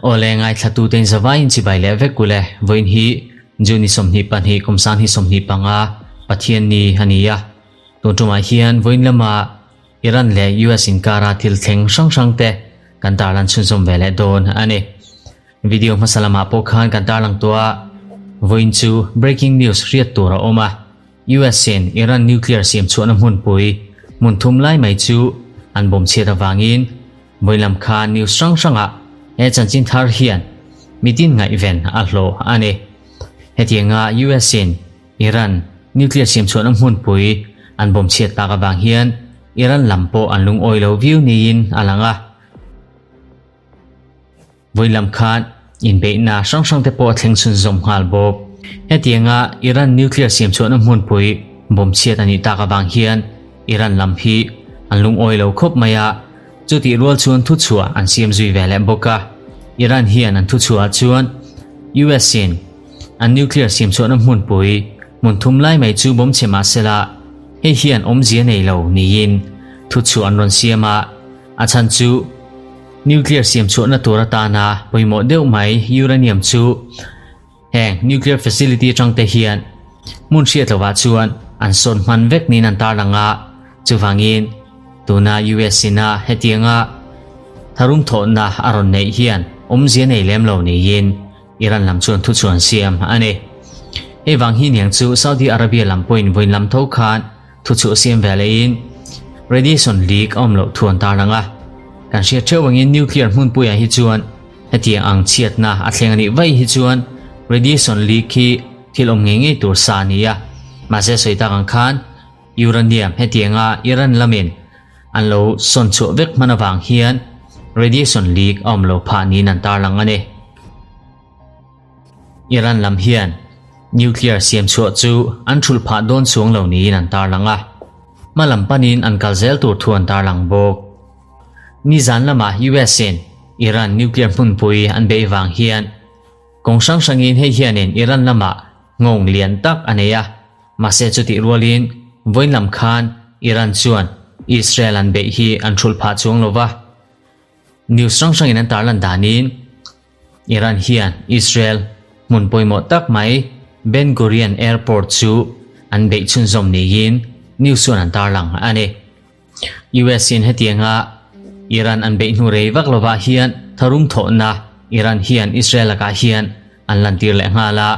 Awle ngaithlatute in zavaiin chibai leh vek ule vawiin hi June ni 22 kum sang hi 25 Pathian ni a ni a. Tun tumah hian vawiin lama Iran leh US inkara thil thleng hrang hrang te kan tarlan chhunzawm ve leh dawn a ni. Video hmasa lamah pawh khan kan tarlang tawh a, vawiin chu breaking news hriat tur a awm a, US in Iran nuclear siam chhuahna hmunpui hmun thum lai mai chu an bawm chhiat avangin vawiin lam khan news hrang hrangah he chanchin thar hian mitin ngaihven a hlawh a ni. Hetianga US in Iran nuclear siam chhuahna hmunpui an bawm chhiat tak avang hian Iran lam pawh an lungawi lo viau niin a lang a. Vawi lam khan inbeihna hrang hrang te pawh a thleng chhunzawm nghal bawk. Hetianga Iran nuclear siam chhuahna hmunpui bawm chhiat a nih tak avang hian Iran lam hi an lungawi lo khawp mai a, chutih rual chuan thuchhuah an siam zui ve leh bawk a. Iran hian an thuchhuah chuan US in an nuclear siam chhuahna hmunpui hmun thum lai mai chu bawm chhe mah sela hei hian awmzia nei lo niin thuchhuah an rawn siam a, a chhan chu Nuclear siam chhuahna tur atana pawimawh deuh mai uranium chu heng nuclear facility atang te hian hmun hriat lovah chuan an sawn hman vek niin an tarlang a, chuvangin tuna US ina hetianga tharum thawhna a rawn neih hian awmzia nei lem lo niin Iran lam chuan thuchhuan siam a ni. Hei vang hi niang chu Saudi Arabia lam pawhin vawiin lam tho khan Thuchhuah siam ve leiin radiation leak a awm loh thu an tarlang a. Kan hriat theuh angin nuclear hmunpuiah hi chuan hetiang ang chhiatna a thleng a nih vaih hi chuan radiation leak hi thil awm ngei ngei tur sa a ni a. Mahse sawi tak ang khan uranium hetianga Iran lamin an lo sawn chhuah vek hman avang hian radiation leak a awm lo phah niin an tarlang a ni. Iran lam hian nuclear siam chhuah chu an thulh phah dawn chuang lo niin an tarlang a, hma lam panin an kal zel tur thu an tarlang bawk. Nizan lamah US in Iran nuclear hmunpui an beih vang hian kawng hrang hrangin hei hianin Iran lamah nghawng lian tak a nei a, mahse chutih rualin vawiin lam khan Iran chuan Israel an beih hi an thulh phah chuang lo va, news hrang hrangin an tarlan danin Iran hian Israel hmun pawimawh tak mai Ben Gurion Airport chu an beih chhunzawm niin news chuan an tarlang a ni. US in hetianga Iran an beih hnu rei vak lovah hian tharum thawhna Iran hian Israel lakah hian an lantir leh nghal a.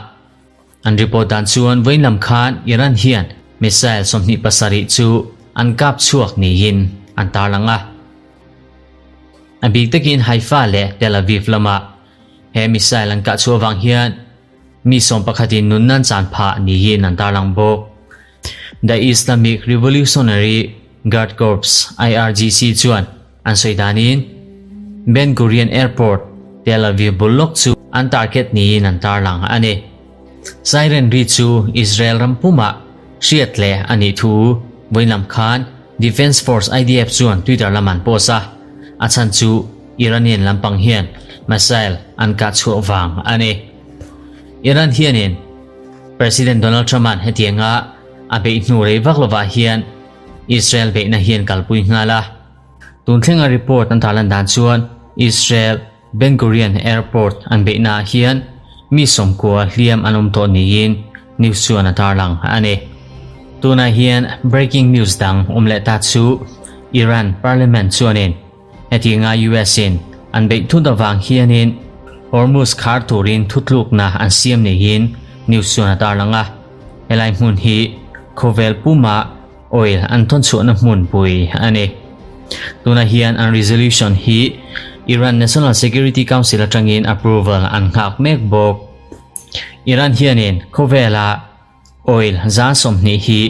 An report dan chuan vawiin lam khan Iran hian missile 27 chu an kap chhuak niin an tarlang a. A bik takin Haifa leh Tel Aviv lama he missile an kah chhuah avang hian mi sawmpakhatin nunna an chan phah niin an tarlang bawk. The Islamic Revolutionary Guard Corps, IRGC, chuan an sawi danin Ben Gurion Airport, Tel Aviv bul lawk chu an target niin an tarlang a ni. Siren ri chu Israel ram pumah hriat leh a nih thu vawiin lam khan Defence Force IDF chuan Twitter lam an post a, a chhan chu Iranian lampang hian missile an kah chhuah vang a ni. Iran hianin President Donald Trump-a'n hetianga a beih hnu rei vak lovah hian Israel beihna hian kalpui nghal a. Tun thlenga report an tarlan dan chuan Israel Ben Gurion Airport an beihnaah hian mi sawmkua hliam an awm tawh niin news chuan a tarlang a ni. Tunah hian breaking news dang awm leh ta chu Iran Parliament chuanin hetianga US in an beih thut avang hianin Hormuz khar turin thutlukna an siam niin news chuan a tarlang a. Helai hmun hi khawvel puma Oil an thawn chhuahna hmunpui a ni. Tunah hian an resolution hi Iran National Security Council atangin approval an nghak mek bawk. Iran hianin khawvela oil 20% hi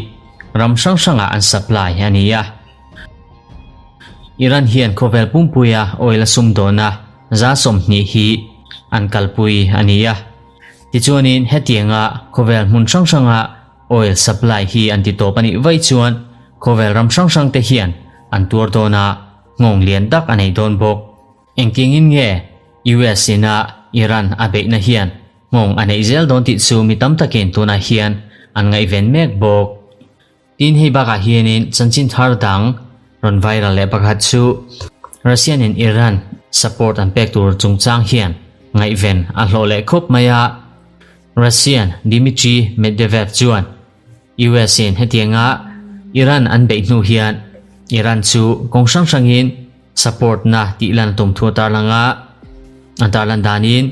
ram hrang hrangah an supply a ni a. Iran hian khawvel pumpuia oil a sumdawna 20% hi an kalpui a ni a. Tichuanin hetianga khawvel hmun hrang hranga Oil supply hi an ti tawp a nih vaih chuan khawvel ram hrang hrang te hian an tuar dawn a, nghawng lian tak a nei dawn bawk. Engtiangin nge US ina Iran a beihna hian nghawng a neih zel dawn tih chu mi tam takin tunah hian an ngaihven mek bawk. Tin hei bakah hianin chanchin thar dang rawn viral leh pakhat chu. Russian in Iran support an pek tur chungchang hian ngaihven a hlawh leh khawp mai a. Russian Dmitry Medvedev chuan US in hetianga Iran an beih hnu hian Iran chu kawng hrang hrangin support na tih lan a tum thu a tarlang a. A tarlan danin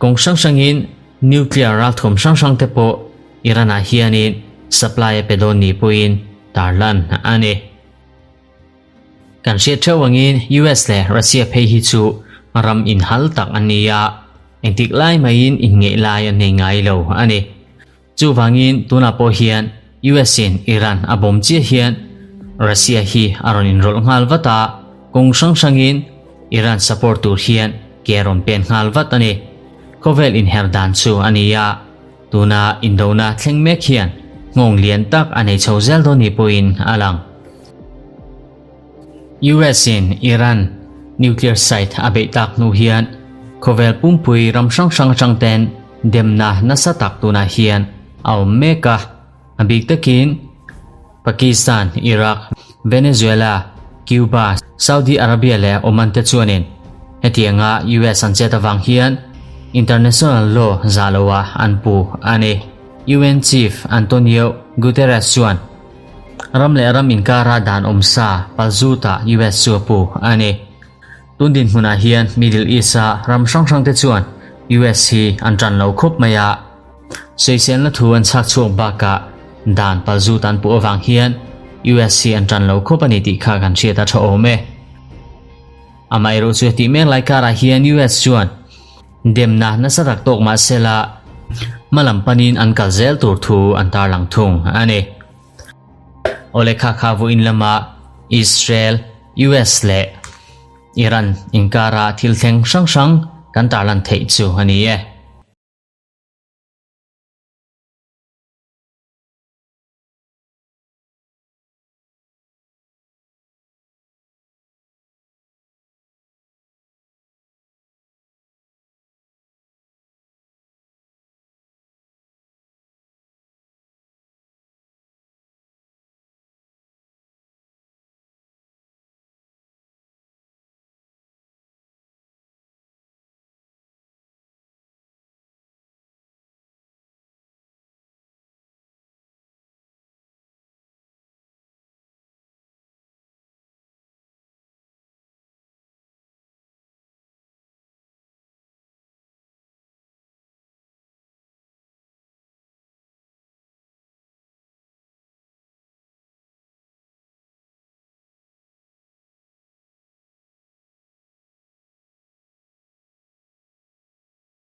kawng hrang hrangin nuclear ralthuam hrang hrang te pawh Iran ah hianin supply a pe dawn ni pawhin tarlan a ni. Kan hriat theuh angin US leh Russia phei hi chu ram inhal tak an ni a, engtik lai maiin inngeih lai an nei ngai lo a ni. Chuvangin tunah pawh hian US in Iran a bawm chiah hian Russia hi a rawn inrawlh nghal vat a, kawng hrang hrangin Iran support tur hian ke a rawn pen nghal vat a ni. Khawvel inher dan chu a ni a, tuna indona thleng mek hian nghawng lian tak a nei chho zel dawn ni pawhin a lang. US in Iran nuclear site a beih tak hnu hian khawvel pumpui ram hrang hrang atang ten demna nasa tak tunah hian a awm mek a, a bik takin Pakistan, Iraq, Venezuela, Cuba, Saudi Arabia leh Oman te chuanin hetianga US an chet avang hian international law zah loah an pu a ni. UN Chief Antonio Guterres chuan Ram leh ram inkara dan awm sa palzutah US chu a pu a ni. Tun dinhmunah hian Middle East-a ram hrang hrangte chuan US hi an tan lo khawp mai a. Sawiselna thu an chhak chhuak bakah dan palzut an puh avang hian US hi an tan lo khawp a ni tih kha kan hriat a tha awm e. Amaherawhchu chu hetih mek lai karah hian US chuan Demna nasa tak tawk mah sela hma lam panin an kal zel tur thu an tarlang thung a ni. Awle kha kha vawiin lama Israel, US leh Iran inkara thil thleng hrang hrang kan tarlan theih chu a ni e.